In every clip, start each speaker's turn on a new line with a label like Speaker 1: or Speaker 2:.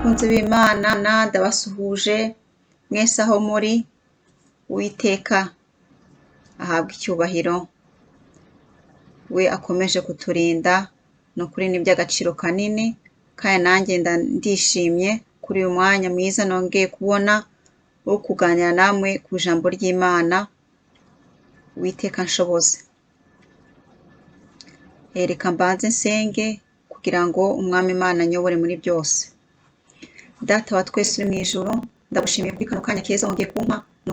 Speaker 1: Bakunzi b'Imana ndabasuhuje mwese aho muri, Uwiteka ahabwe icyubahiro, we akomeje kuturinda, ni ukuri ni iby'agaciro kanini kandi nanjye ndishimye kuri uyu mwanya mwiza nongeye kubona wo kuganira namwe ku ijambo ry'Imana, Uwiteka anshoboze. Reka mbanze nsenge kugira ngo Umwami Imana anyobore muri byose. Data wa twese uri mu ijuru, ndagushimiye kuri kano kanya keza wongeye kumpa, ni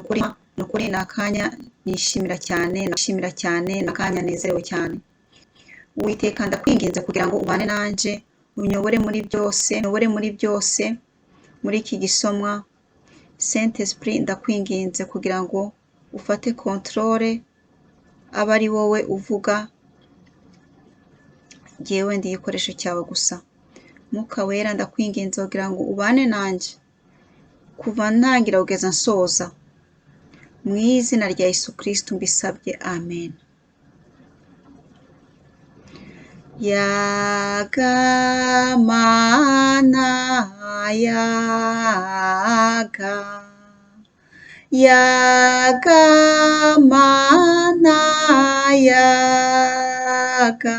Speaker 1: ukuri ni akanya nishimira cyane, nishimira cyane, ni akanya nezerewe cyane. Uwiteka ndakwinginze kugira ngo ubane nanje, unyobore muri byose, unyobore muri byose, muri iki gisomwa. Saint Esprit ndakwinginze kugira ngo ufate contrôle, abe ari wowe uvuga, jyewe ndi igikoresho cyawe gusa. Mwuka Wera ndakwinginze kugira ngo ubane nanjye kuva ntangira kugeza nsoza. Mu izina rya Yesu Kristo mbisabye, amen. Yaga mana yaga, yaga mana yaga,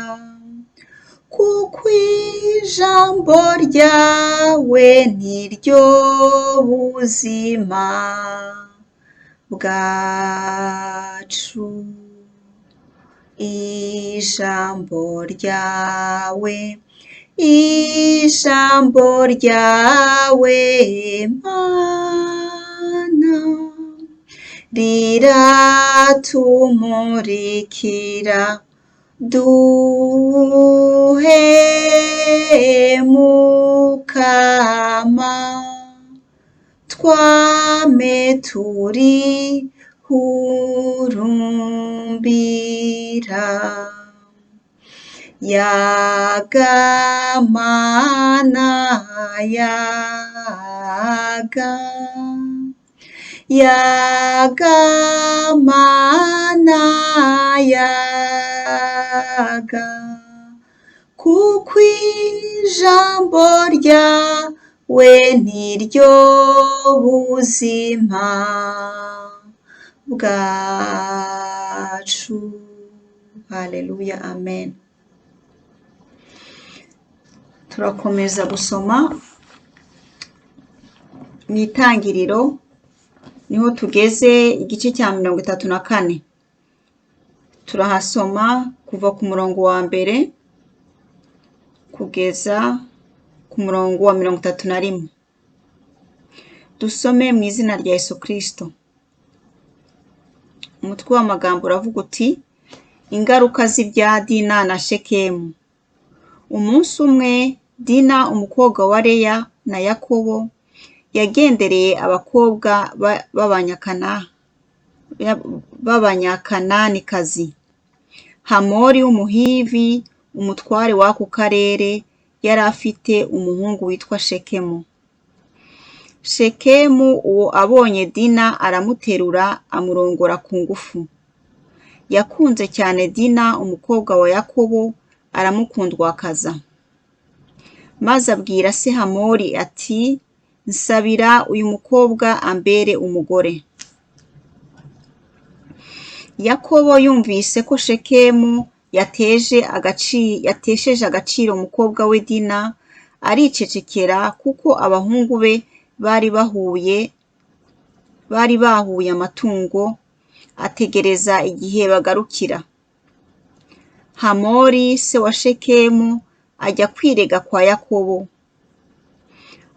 Speaker 1: kuko ijambo ryawe niryo buzima bwacu. Ijambo ryawe, ijambo ryawe Mana, riratumurikira, duhe Mukama, twame turi hurumbira. Yaga mana yaga, yaga mana yaga, kuko ijambo ryawe niryo buzima bwacu. Haleluya, amen. Turakomeza gusoma mu Itangiriro, niho tugeze igice cya 34. Turahasoma kuva ku murongo wa mbere kugeza ku murongo wa 31. Dusome mu izina rya Yesu Kristo. Umutwe w'amagambo uravuga uti: ingaruka z'ibya Dina na Shekemu. Umunsi umwe Dina umukobwa wa Leya na Yakobo yagendereye abakobwa b'Abanyakananikazi. Hamori w'Umuhivi, umutware w'ako karere, yari afite umuhungu witwa Shekemu. Shekemu uwo abonye Dina aramuterura amurongora ku ngufu. Yakunze cyane Dina umukobwa wa Yakobo aramukundwakaza. Maze abwira se Hamori ati: nsabira uyu mukobwa ambere umugore. Yakobo yumvise ko Shekemu yatesheje agaciro umukobwa we Dina, aricecekera kuko abahungu be bari bahuye amatungo, ategereza igihe bagarukira. Hamori se wa Shekemu ajya kwirega kwa Yakobo.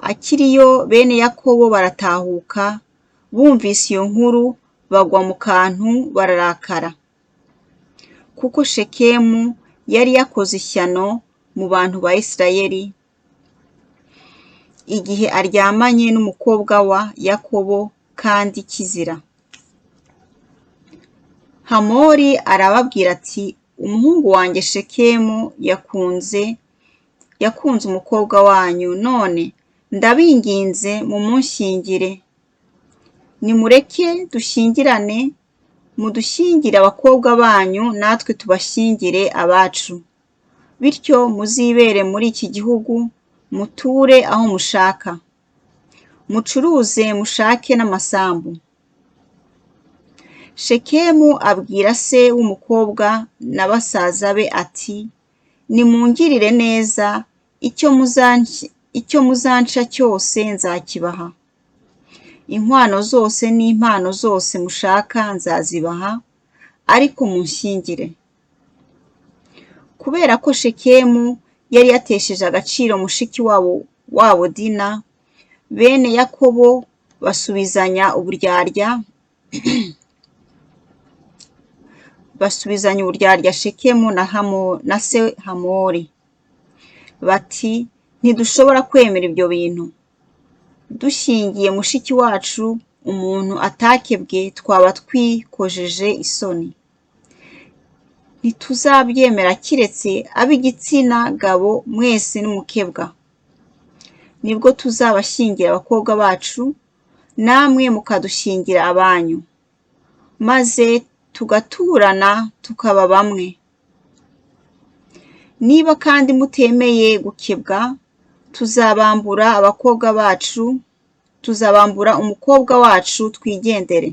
Speaker 1: Akiriyo bene Yakobo baratahuka, bumvise iyo nkuru bagwa mu kantu bararakara, kuko Shekemu yari yakoze ishyano mu bantu ba Isirayeli igihe aryamanye n'umukobwa wa Yakobo kandi kizira. Hamori arababwira ati: umuhungu wanjye Shekemu yakunze umukobwa wanyu, none ndabinginze mumunshyingire. Nimureke dushyingirane, mudushyingire abakobwa banyu natwe tubashyingire abacu. Bityo muzibere muri iki gihugu, muture aho mushaka. Mucuruze mushake n'amasambu. Shekemu abwira se w'umukobwa na basaza be ati: "Nimungirire neza, icyo muzanca cyose nzakibaha. Inkwano zose n'impano zose mushaka nzazibaha, ariko munshyingire." Kubera ko Shekemu yari yatesheje agaciro mushiki wabo Dina, bene Yakobo basubizanya uburyarya Shekemu na se Hamori, bati: "Ntidushobora kwemera ibyo bintu. Dushyingiye mushiki wacu umuntu atakebwe, twaba twikojeje isoni. Ntituzabyemera kiretse ab'igitsina gabo mwese nimukebwa. Nibwo tuzabashyingira abakobwa bacu, namwe mukadushyingira abanyu, maze tugaturana tukaba bamwe. Niba kandi mutemeye gukebwa, tuzabambura abakobwa bacu, tuzabambura umukobwa wacu twigendere."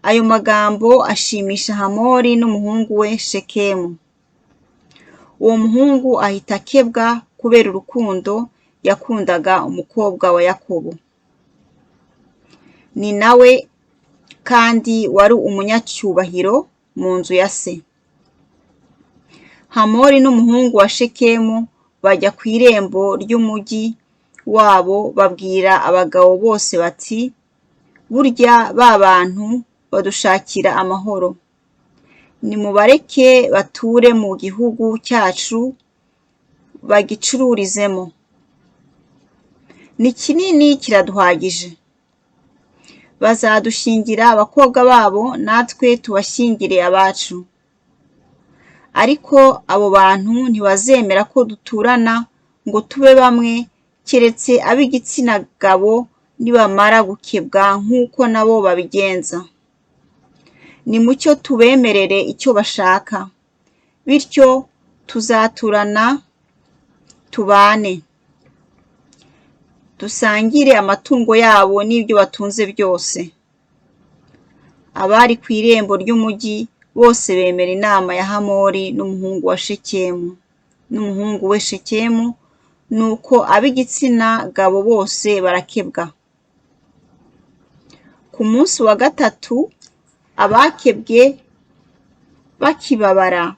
Speaker 1: Ayo magambo ashimisha Hamori n'umuhungu we Shekemu. Uwo muhungu ahita akebwa kubera urukundo yakundaga umukobwa wa Yakobo. Ni nawe kandi wari umunyacyubahiro mu nzu ya se. Hamori n'umuhungu wa Shekemu bajya ku irembo ry'umugi wabo, babwira abagabo bose bati: "Burya ba bantu badushakira amahoro. Nimubareke bature mu gihugu cyacu, bagicururizemo. Ni kinini kiraduhagije. Bazadushyingira abakobwa babo, natwe tubashyingire abacu. Ariko abo bantu ntibazemera ko duturana ngo tube bamwe, keretse ab'igitsina gabo nibamara gukebwa nk'uko nabo babigenza. Nimucyo tubemerere icyo bashaka, bityo tuzaturana tubane, dusangire amatungo yabo n'ibyo batunze byose." Abari ku irembo ry'umugi bose bemera inama ya Hamori n'umuhungu we Shekemu, nuko ab'igitsina gabo bose barakebwa. Ku munsi wa gatatu, abakebwe bakibabara,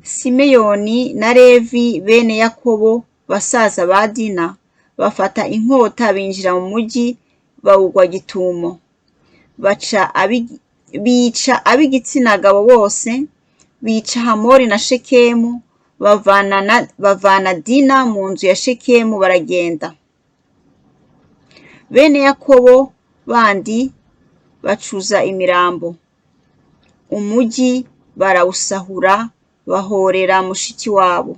Speaker 1: Simeyoni na Levi bene Yakobo basaza ba Dina bafata inkota, binjira mu mujyi bawugwa gitumo, bica ab'igitsina gabo bose, bica Hamori na Shekemu, bavana Dina mu nzu ya Shekemu baragenda. Bene Yakobo bandi bacuza imirambo, umugi barawusahura, bahorera mushiki wabo.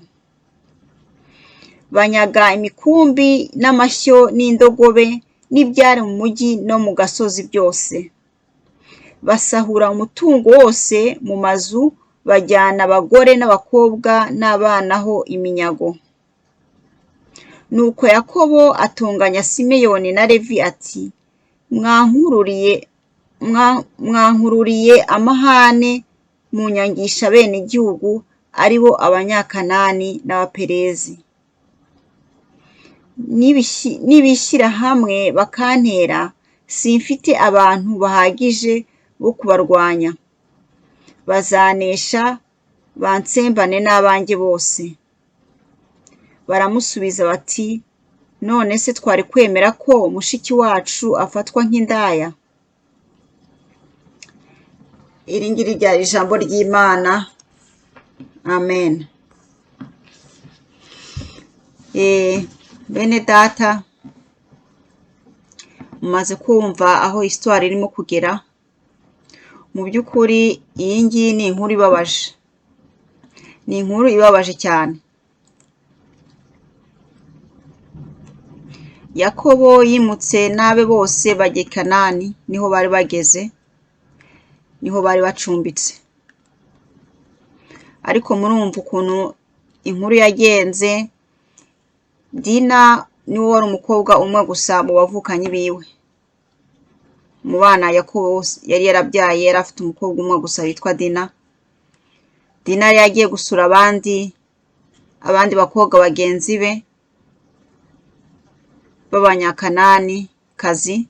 Speaker 1: Banyaga imikumbi n'amashyo n'indogobe n'ibyari mu mujyi no mu gasozi byose. Basahura umutungo wose mu mazu, bajyana abagore n'abakobwa n'abana ho iminyago. Nuko Yakobo atonganya Simeyoni na Levi ati: "Mwankururiye amahane, munyangisha abenegihugu, ari bo Abanyakanani n'Abaperezi. Nibishyira hamwe bakantera, simfite abantu bahagije bo kubarwanya. Bazanesha bantsembane n'abanjye bose." Baramusubiza bati: "None se twari kwemera ko mushiki wacu afatwa nk'indaya?" Iri ngiri ryari ijambo ry'Imana. Amen. Bene data, mumaze kumva aho histoire irimo kugera. Mu by'ukuri iyi ngiyi ni inkuru ibabaje, ni inkuru ibabaje cyane. Yakobo yimutse n'abe bose bajya i Kanani, niho bari bageze, niho bari bacumbitse. Ariko murumva ukuntu inkuru yagenze. Dina Niwe wari umukobwa umwe gusa mu bavukanyi biwe. Mu bana Yakobo yari yarabyaye, yari afite umukobwa umwe gusa witwa Dina. Dina yari yagiye gusura abandi bakobwa bagenzi be b'Abanyakanani kazi.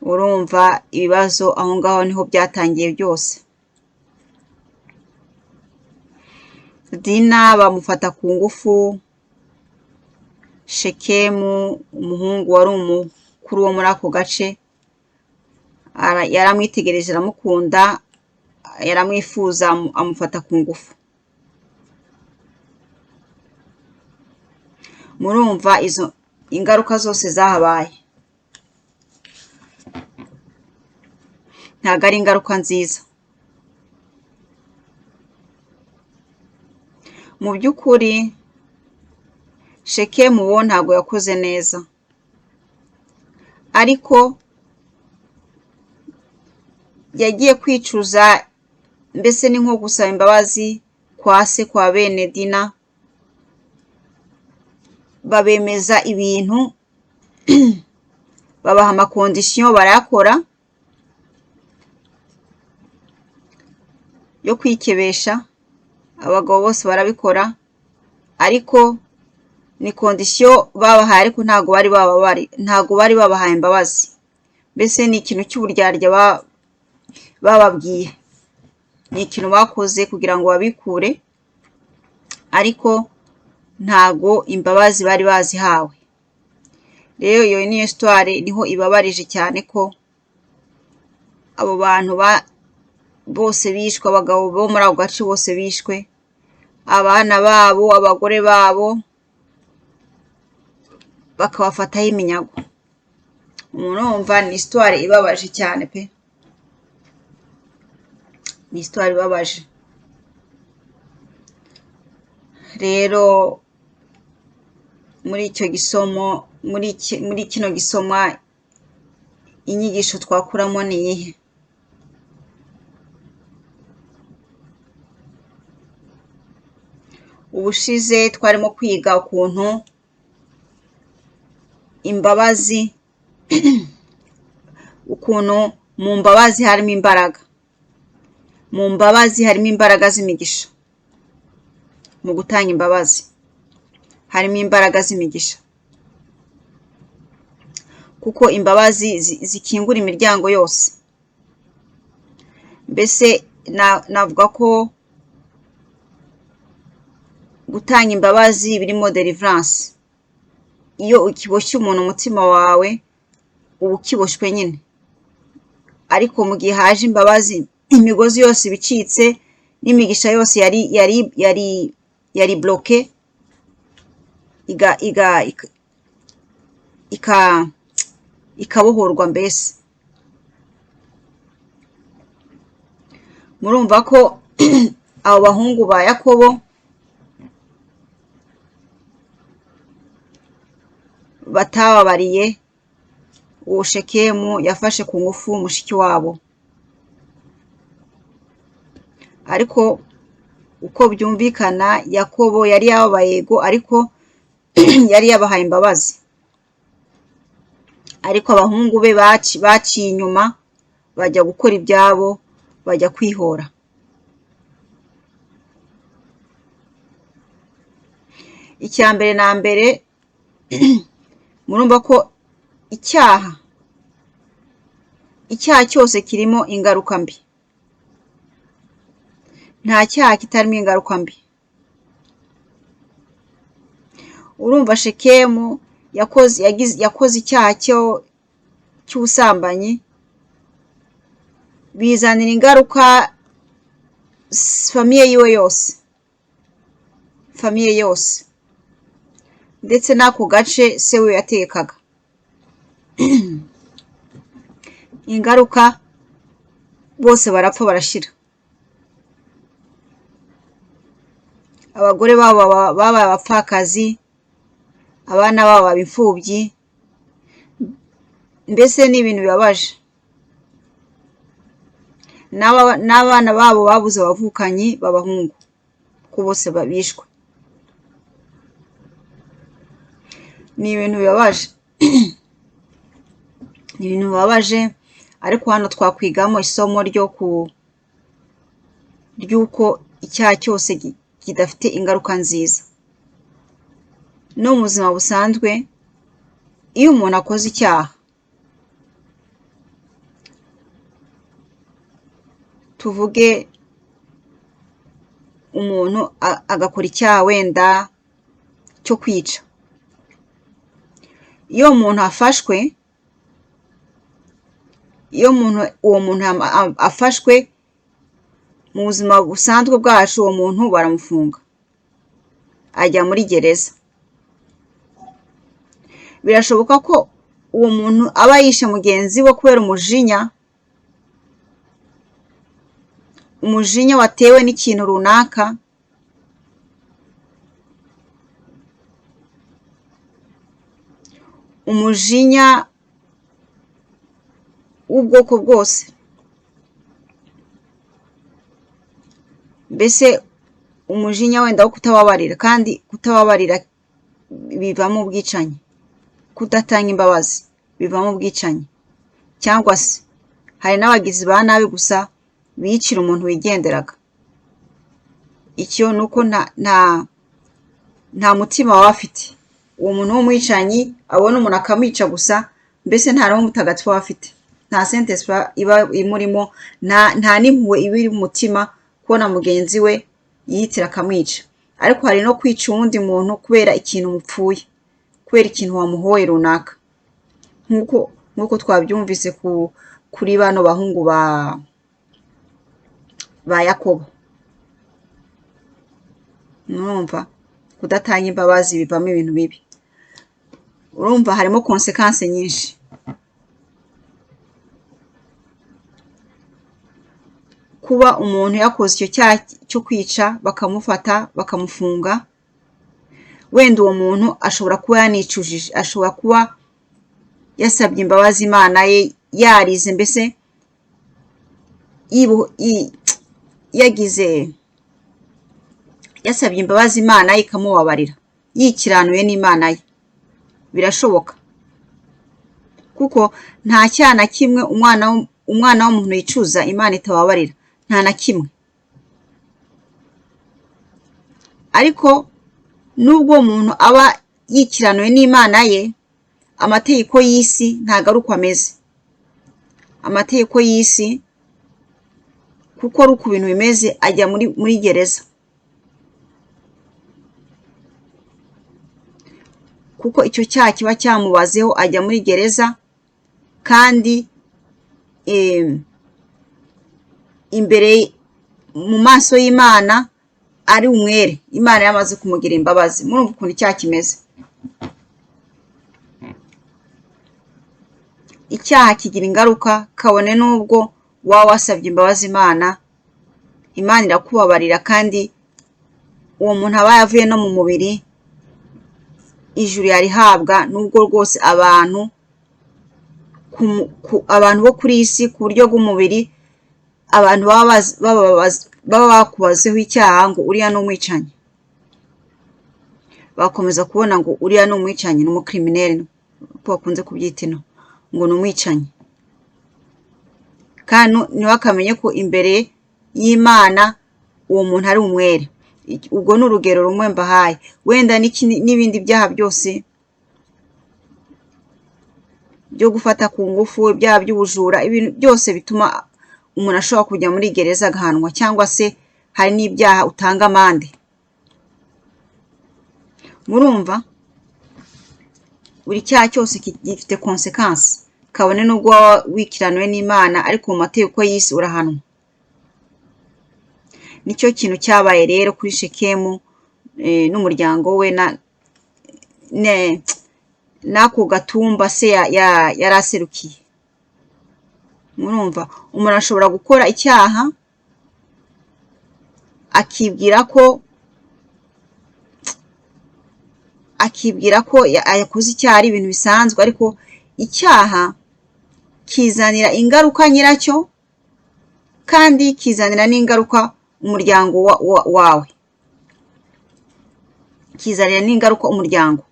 Speaker 1: Urumva ibibazo aho ngaho niho byatangiye byose. Dina bamufata ku ngufu. Shekemu, umuhungu wari umukuru wo muri ako gace, yaramwitegereje aramukunda, yaramwifuza, amufata ku ngufu. Murumva izo ingaruka zose zahabaye, ntabwo ari ingaruka nziza. Mu by'ukuri Shekemu uwo ntabwo yakoze neza, ariko yagiye kwicuza, mbese ni nko gusaba imbabazi kwa se, kwa bene Dina, babemeza ibintu, babaha amakondisiyo barayakora yo kwikebesha, abagabo bose barabikora, ariko ni kondisiyo babahaye, ariko ntabwo bari babahaye imbabazi. Mbese ni ikintu cy'uburyarya bababwiye, ni ikintu bakoze kugira ngo babikure, ariko ntago imbabazi bari bazihawe. Rero iyo niyo histoire niho ibabarije cyane, ko abo bantu bose bishwe, abagabo bo muri ako gace bose bishwe, abana babo, abagore babo, bakabafataho iminyago. Murumva ni histoire ibabaje cyane pe, ni histoire ibabaje. Rero muri icyo gisomo, muri kino gisomwa, inyigisho twakuramo ni iyihe? Ubushize twarimo kwiga ukuntu imbabazi, ukuntu mu mbabazi harimo imbaraga, mu mbabazi harimo imbaraga z'imigisha, mu gutanga imbabazi harimo imbaraga z'imigisha, kuko imbabazi zikingura imiryango yose. Mbese navuga ko gutanga imbabazi birimo deliverance. Iyo ukiboshye umuntu umutima wawe uba ukiboshywe nyine, ariko mu gihe haje imbabazi, imigozi yose iba icitse, n'imigisha yose yari bloqué ikabohorwa. Mbese murumva ko abo bahungu ba Yakobo batababariye uwo Shekemu yafashe ku ngufu mushiki wabo, ariko uko byumvikana Yakobo yari yababaye, yego, ariko yari yabahaye imbabazi, ariko abahungu be baciye inyuma bajya gukora ibyabo, bajya kwihora. Icya mbere na mbere, murumva ko icyaha cyose kirimo ingaruka mbi. Nta cyaha kitarimo ingaruka mbi. Urumva Shekemu yakoze icyaha cy'ubusambanyi, bizanira ingaruka famille yiwe yose, famille yose, ndetse n'ako gace se we yatekaga. Ingaruka bose barapfa barashira. Abagore babo babaye abapfakazi, abana babo baba imfubyi, mbese ni ibintu bibabaje. N'abana babo babuze abavukanyi b'abahungu, ko bose bishwe. Ni ibintu bibabaje, ni ibintu bibabaje, ariko hano twakwigamo isomo ryo ku ry'uko icyaha cyose kidafite ingaruka nziza. No mu buzima busanzwe, iyo umuntu akoze icyaha, tuvuge umuntu agakora icyaha wenda cyo kwica, iyo umuntu afashwe, iyo umuntu uwo muntu afashwe mu buzima busanzwe bwacu, uwo muntu baramufunga, ajya muri gereza. Birashoboka ko uwo muntu aba yishe mugenzi we kubera umujinya, umujinya watewe n'ikintu runaka, umujinya w'ubwoko bwose, mbese umujinya wenda wo kutababarira, kandi kutababarira bivamo ubwicanyi, kudatanga imbabazi bivamo ubwicanyi, cyangwa se hari n'abagizi ba nabi gusa biyicira umuntu wigenderaga. Icyo ni uko nta mutima baba bafite. Uwo muntu w'umwicanyi abona umuntu akamwica gusa, mbese nta roho mutagatifu aba afite, nta Saint-Esprit iba imurimo, nta n'impuhwe iba iri mu mutima kubona mugenzi we yihitira akamwica. Ariko hari no kwica uwundi muntu kubera ikintu mupfuye, kubera ikintu wamuhoye runaka, nk'uko twabyumvise kuri bano bahungu ba Yakobo. Murumva kudatanga imbabazi bivamo ibintu bibi. Urumva harimo conséquences nyinshi. Kuba umuntu yakoze icyo cyaha cyo kwica bakamufata bakamufunga, wenda uwo muntu ashobora kuba yanicujije, ashobora kuba yasabye imbabazi Imana ye, yarize, mbese yagize yasabye imbabazi Imana ye ikamubabarira, yikiranuye n'Imana ye. Birashoboka, kuko nta cyaha na kimwe umwana w'umuntu yicuza Imana itababarira, nta na kimwe. Ariko nubwo uwo muntu aba yikiranuye n'Imana ye, amategeko y'isi ntabwo ari uko ameze. Amategeko y'isi kuko ari uko ibintu bimeze, ajya muri gereza, kuko icyo cyaha kiba cyamubazeho, ajya muri gereza, kandi imbere mu maso y'Imana ari umwere, Imana yamaze kumugira imbabazi. Murumva ukuntu icyaha kimeze. Icyaha kigira ingaruka, kabone n'ubwo waba wasabye imbabazi Imana, Imana irakubabarira, kandi uwo muntu aba yavuye no mu mubiri, ijuru yarihabwa, nubwo rwose abantu bo kuri iyi si ku buryo bw'umubiri, abantu baba bakubazeho icyaha ngo uriya ni umwicanyi, bakomeza kubona ngo uriya ni umwicanyi, ni umucriminel, uko bakunze kubyita ino, ngo ni umwicanyi. Kandi ntibakamenye ko imbere y'Imana uwo muntu ari umwere. Ubwo ni urugero rumwe mbahaye, wenda n'ibindi byaha byose byo gufata ku ngufu, ibyaha by'ubujura, ibintu byose bituma umuntu ashobora kujya muri gereza agahanwa, cyangwa se hari n'ibyaha utanga amande. Murumva buri cyaha cyose gifite conséquence, kabone n'ubwo waba wikiranuwe n'Imana, ariko mu mategeko y'isi urahanwa. Nicyo kintu cyabaye rero kuri Shekemu n'umuryango we n'ako gatumba se yari aserukiye. Murumva umuntu ashobora gukora icyaha akibwira ko yakoze icyaha ari ibintu bisanzwe, ariko icyaha kizanira ingaruka nyiracyo, kandi kizanira n'ingaruka umuryango wawe, kizanira n'ingaruka umuryango.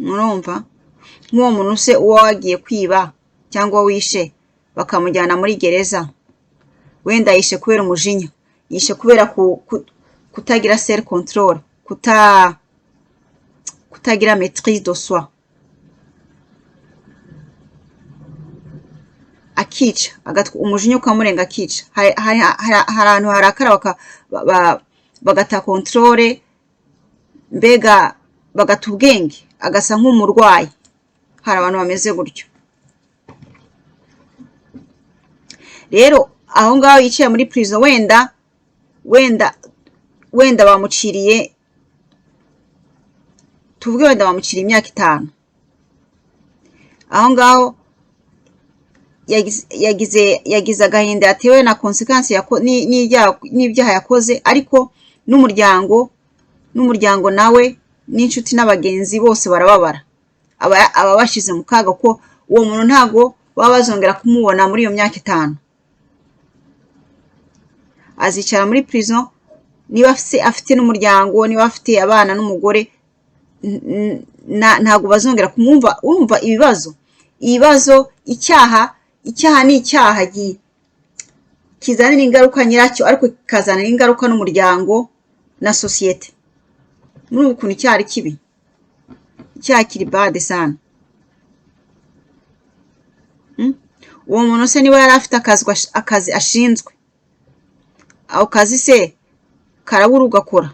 Speaker 1: Murumva nk'uwo muntu se uba wagiye kwiba cyangwa wishe bakamujyana muri gereza, wenda yishe kubera umujinya, yishe kubera kutagira self control, kutagira maîtrise de soi, akica, umujinya ukamurenga akica. Hari ahantu harakara bagata contrôle, mbega bagata ubwenge, agasa nk'umurwayi. Hari abantu bameze gutyo. Rero aho ngaho yicaye muri prison, wenda bamuciriye, tuvuge wenda bamuciriye imyaka 5, aho ngaho yagize agahinda yatewe na conséquence n'ibyaha yakoze, ariko n'umuryango nawe n'inshuti n'abagenzi bose barababara. Aba bashyize mu kaga ko uwo muntu ntabwo baba bazongera kumubona muri iyo myaka 5. Azicara muri prison, niba afite n'umuryango, niba afite abana n'umugore, ntabwo bazongera kumwumva. Urumva ibibazo icyaha ni icyaha kizanira ingaruka nyiracyo, ariko kikazanira ingaruka n'umuryango na sosiyete. Muri ubu ukuntu icyaha ari kibi, icyaha kiri bad sana. Uwo muntu se niba yari afite akazi ashinzwe, ako kazi se karabura ugakora,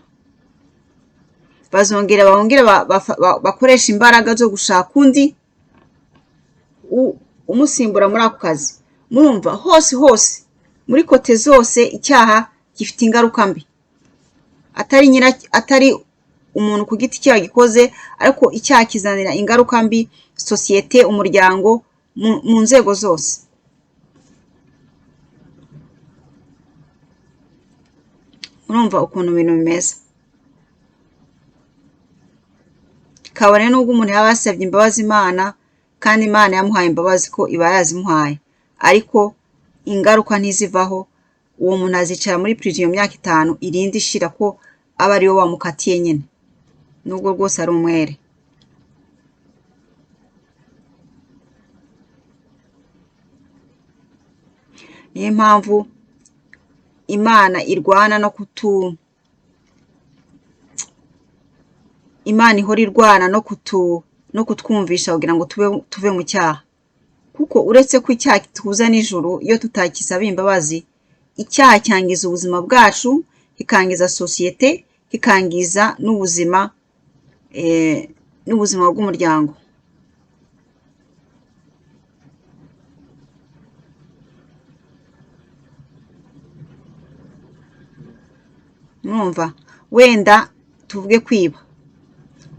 Speaker 1: bazongera bongere bakoresha imbaraga zo gushaka undi umusimbura muri ako kazi. Murumva hose hose, muri côté zose, icyaha gifite ingaruka mbi, atari umuntu ku giti cye wagikoze, ariko icyaha kizanira ingaruka mbi sosiyete, umuryango, mu nzego zose. Urumva ukuntu ibintu bimeze. Kabone n'ubwo umuntu yaba yasabye imbabazi Imana, kandi Imana yamuhaye imbabazi ko iba yazimuhaye, ariko ingaruka ntizivaho. Uwo muntu azicara muri prison iyo myaka 5 irindi ishira, ko aba ariwe wamukatiye nyine, nubwo rwose ari umwere. Niyo mpamvu Imana irwana no kutu Imana ihora irwana no kutwumvisha kugira ngo tuve mu cyaha, kuko uretse ko icyaha kitubuza n'ijuru iyo tutakisaba imbabazi, icyaha cyangiza ubuzima bwacu, kikangiza sosiyete, kikangiza n'ubuzima bw'umuryango. Murumva wenda tuvuge kwiba,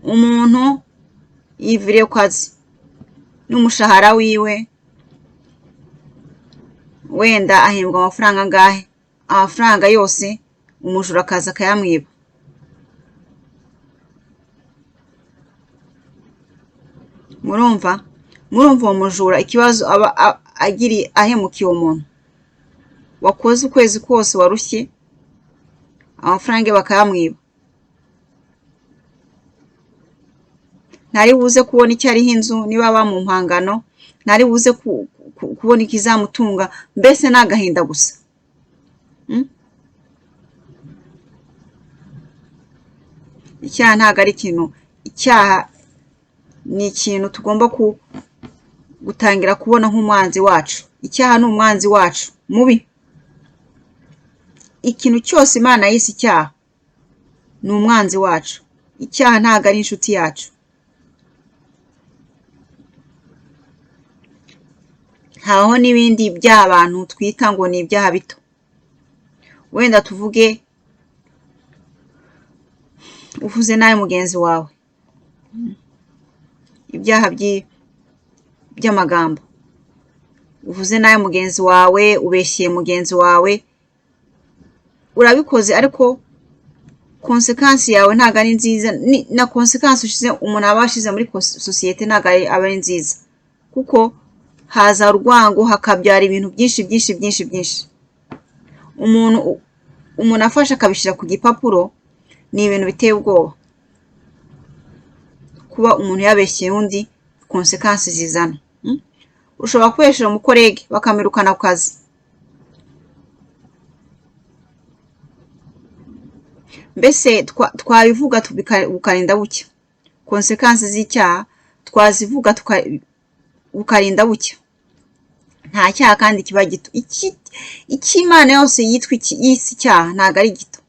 Speaker 1: umuntu yiviriye ku kazi n'umushahara wiwe, wenda ahembwa amafaranga angahe, amafaranga yose umujura akaza akayamwiba. Murumva uwo mujura ikibazo aba agiriye, ahemukiye uwo muntu wakoze ukwezi kose, warushye, amafaranga ye bakayamwiba. Ntari buze kubona icyo ariho inzu, niba aba mu mpangano ntari buze kubona ikizamutunga, mbese ni agahinda gusa. Icyaha ntabwo ari ikintu, icyaha ni ikintu tugomba gutangira kubona nk'umwanzi wacu. Icyaha ni umwanzi wacu mubi. Ikintu cyose Imana yise icyaha ni umwanzi wacu. Icyaha ntabwo ari inshuti yacu. Habaho n'ibindi byaha abantu twita ngo ni ibyaha bito. Wenda tuvuge uvuze nabi mugenzi wawe, ibyaha by'amagambo, uvuze nabi mugenzi wawe, ubeshyeye mugenzi wawe, urabikoze, ariko conséquence yawe ntabwo ari nziza. Na conséquence ushize umuntu aba ashize muri sosiyete ntabwo aba ari nziza, kuko haza urwango, hakabyara ibintu byinshi byinshi byinshi byinshi. Umuntu afashe akabishyira ku gipapuro, ni ibintu biteye ubwoba. Ku Kuba umuntu yabeshyeye undi, conséquences zizana. Ushobora kubeshyera umucollègue bakamwirukana ku kazi. Mbese twabivuga bukarinda bucya. Conséquences z'icyaha twazivuga bukarinda bucya. Nta cyaha kandi kiba gito. Icyo Imana yose yitwa yise icyaha ntabwo ari gito.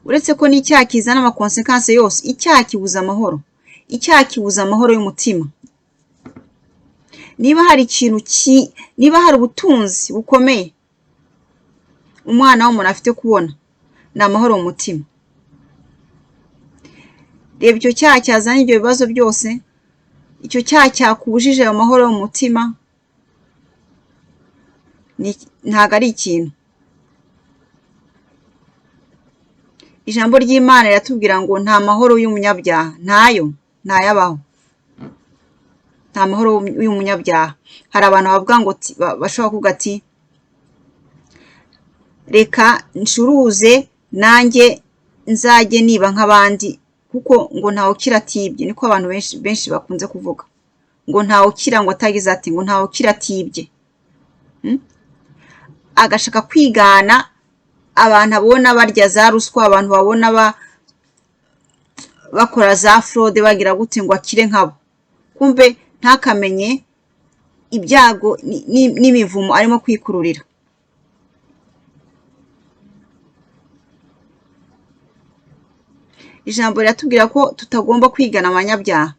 Speaker 1: Uretse ko n'icyaha kizana amaconséquences yose, icyaha kibuza amahoro. Icyaha kibuza amahoro y'umutima. Niba hari ikintu, niba hari ubutunzi bukomeye umwana w'umuntu afite kubona, ni amahoro mu mutima. Reba icyo cyaha cyazanye ibyo bibazo byose, icyo cyaha cyakubujije ayo mahoro yo mu mutima, ntabwo ari ikintu. Ijambo ry'Imana riratubwira ngo nta mahoro y'umunyabyaha, ntayo, ntayabaho. Nta mahoro y'umunyabyaha. Hari abantu bavuga ngo bashobora kuvuga ati: "Reka ncuruze nanjye nzajye niba nk'abandi," kuko ngo ntawe ukira atibye. Niko abantu benshi benshi bakunze kuvuga ngo ntawe ukira ngo atagize ati, ngo ntawe ukira atibye. Agashaka kwigana abantu abona barya za ruswa, abantu babona bakora za fraude, bagira gute, ngo akire nkabo. Kumbe ntakamenye ibyago n'imivumo arimo kwikururira. Ijambo riratubwira ko tutagomba kwigana abanyabyaha,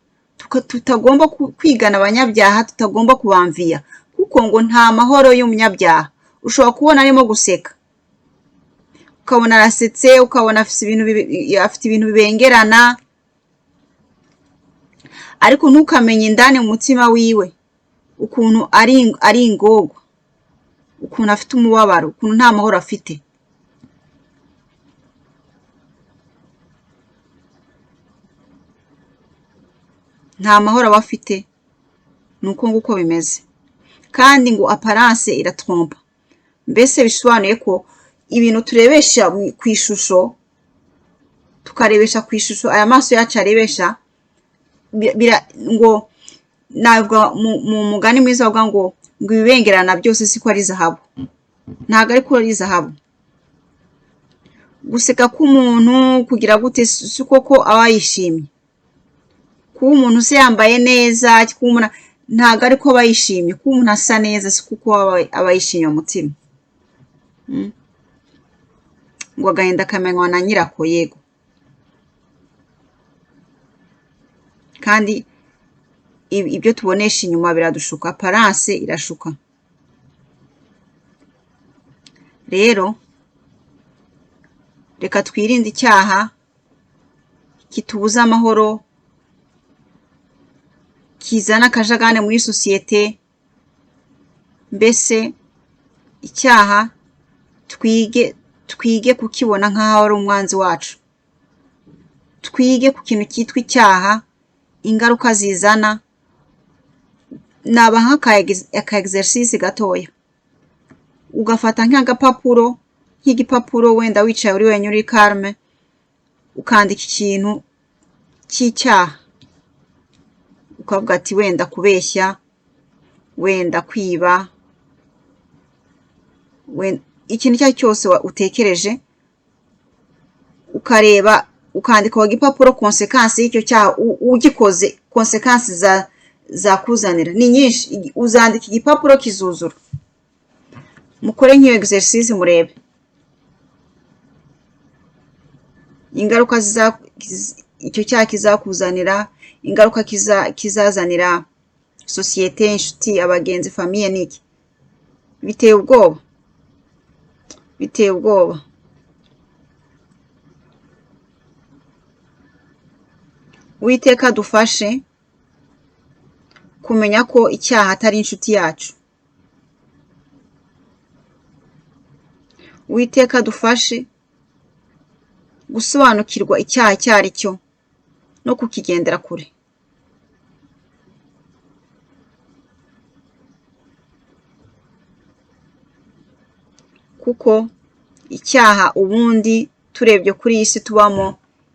Speaker 1: tutagomba kwigana abanyabyaha, tutagomba kubamviya, kuko ngo nta mahoro y'umunyabyaha. Ushobora kubona arimo guseka, ukabona arasetse, ukabona afite ibintu bibengerana, ariko ntukamenye indani mu mutima wiwe ukuntu ari ingorwa, ukuntu afite umubabaro, ukuntu nta mahoro afite. Nta mahoro aba afite. Ni uko nguko bimeze. Kandi ngo apparence iratrompa. Mbese bisobanuye ko ibintu turebesha ku ishusho, tukarebesha ku ishusho, aya maso yacu arebesha, ngo navuga mu mugani mwiza bavuga ngo ibibengerana byose siko ari zahabu. Ntabwo ariko ari zahabu. Guseka k'umuntu, kugira gute, si koko aba yishimye. Kuba umuntu se yambaye neza, kuba umuntu, ntabwo ariko aba yishimye. Kuba umuntu asa neza si kuko aba yishimye mu mutima. Ngo agahinda kamenywa na nyirako. Yego, kandi ibyo tubonesha inyuma biradushuka, apparence irashuka. Rero reka twirinde icyaha kitubuza amahoro, kizana akajagari muri sosiyete. Mbese icyaha twige kukibona nk'aho ari umwanzi wacu. Twige ku kintu cyitwa icyaha, ingaruka zizana. Nabaha aka exercice gatoya: ugafata nk'agapapuro, nk'igipapuro, wenda wicaye uri wenyine, uri calme, ukandika ikintu cy'icyaha, ukavuga ati wenda kubeshya, wenda kwiba, ikintu icyo ari cyo cyose utekereje, ukareba, ukandika ku gipapuro conséquences y'icyo cyaha ugikoze, conséquences zakuzanira ni nyinshi. Uzandika igipapuro kizuzura. Mukore nk'iyo exercice, murebe ingaruka icyo cyaha kizakuzanira, ingaruka kizazanira sosiyete, inshuti, abagenzi, famille n'iki. Biteye ubwoba, biteye ubwoba. Uwiteka dufashe kumenya ko icyaha atari inshuti yacu. Uwiteka dufashe gusobanukirwa icyaha icyo ari cyo no kukigendera kure. Kuko icyaha ubundi turebye kuri iyi si tubamo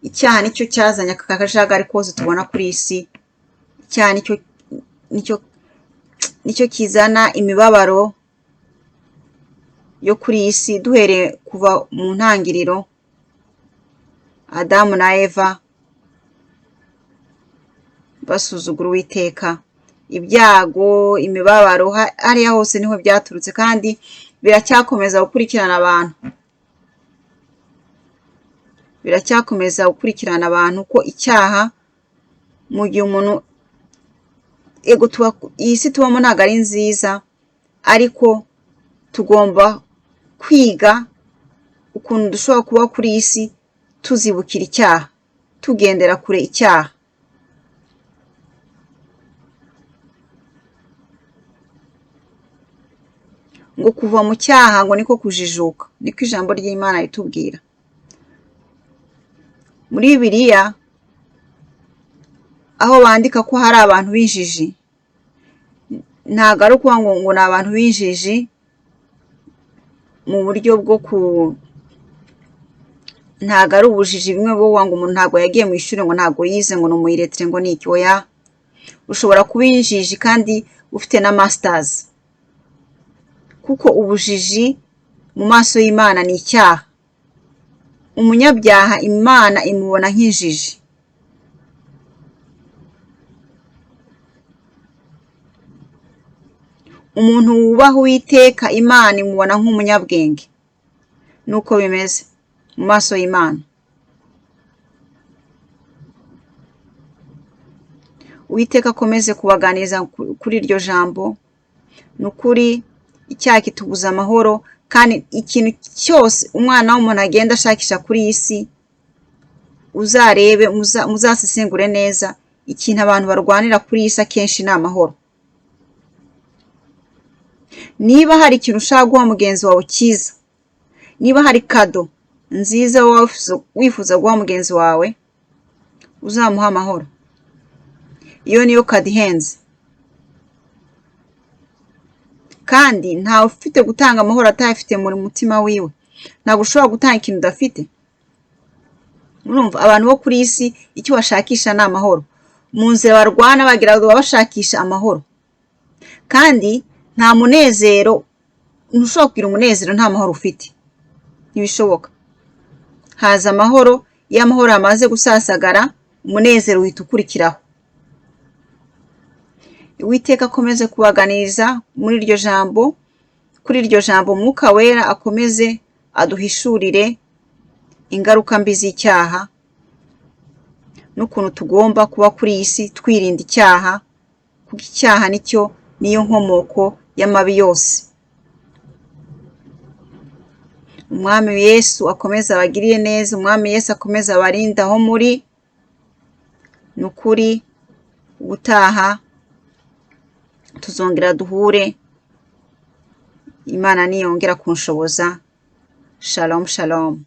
Speaker 1: Icyaha nicyo cyazanye aka kajagari kose tubona kuri iyi si. Icyaha nicyo kizana imibabaro yo kuri iyi si, duhereye kuva mu ntangiriro, Adamu na Eva basuzugura Uwiteka, ibyago, imibabaro, hariya hose niho byaturutse, kandi biracyakomeza gukurikirana abantu. Biracyakomeza gukurikirana abantu ko icyaha, mu gihe umuntu, ego tuba, iyi si tubamo ntabwo ari nziza, ariko tugomba kwiga ukuntu dushobora kuba kuri iyi si tuzibukira icyaha, tugendera kure icyaha. Ngo kuva mu cyaha ngo niko kujijuka, niko ijambo ry'Imana ritubwira. Muri Bibiliya aho bandika ko hari abantu b'injiji, ntabwo ari ukuvuga ngo ni abantu b'injiji mu buryo bwo ku, ntabwo ari ubujiji bimwe bwo kuvuga ngo umuntu ntabwo yagiye mu ishuri, ngo ntabwo yize, ngo ni umuyiretire, ngo ni iki. Oya, ushobora kuba injiji kandi ufite na masters, kuko ubujiji mu maso y'Imana ni icyaha. Umunyabyaha Imana imubona nk'injiji. Umuntu wubaha Uwiteka Imana imubona nk'umunyabwenge. Nuko bimeze mu maso y'Imana. Uwiteka akomeze kubaganiriza kuri iryo jambo. Ni ukuri icyaha kitubuza amahoro, kandi ikintu cyose umwana w'umuntu agenda ashakisha kuri iyi si, uzarebe, muzasesengure neza, ikintu abantu barwanira kuri iyi si akenshi ni amahoro. Niba hari ikintu ushaka guha mugenzi wawe cyiza, niba hari kado nziza wifuza guha mugenzi wawe, uzamuha amahoro. Iyo niyo kado ihenze. Kandi ntawe ufite gutanga amahoro atayafite mu mutima wiwe. Ntabwo ushobora gutanga ikintu udafite. Murumva abantu bo kuri iyi si icyo bashakisha ni amahoro. Mu nzira barwana bagira ngo bashakisha amahoro. Kandi nta munezero, ntushobora kugira umunezero nta mahoro ufite. Ntibishoboka. Haza amahoro, iyo amahoro amaze gusasagara, umunezero uhita ukurikiraho. Uwiteka akomeze kubaganiriza muri iryo jambo, kuri iryo jambo Mwuka Wera akomeze aduhishurire ingaruka mbi z'icyaha n'ukuntu tugomba kuba kuri iyi si twirinda icyaha, kuko icyaha nicyo niyo nkomoko y'amabi yose. Umwami Yesu akomeze abagirire neza, Umwami Yesu akomeze abarinde aho muri. Ni ukuri ubutaha tuzongera duhure, Imana niyongera kunshoboza. Shalom, shalom.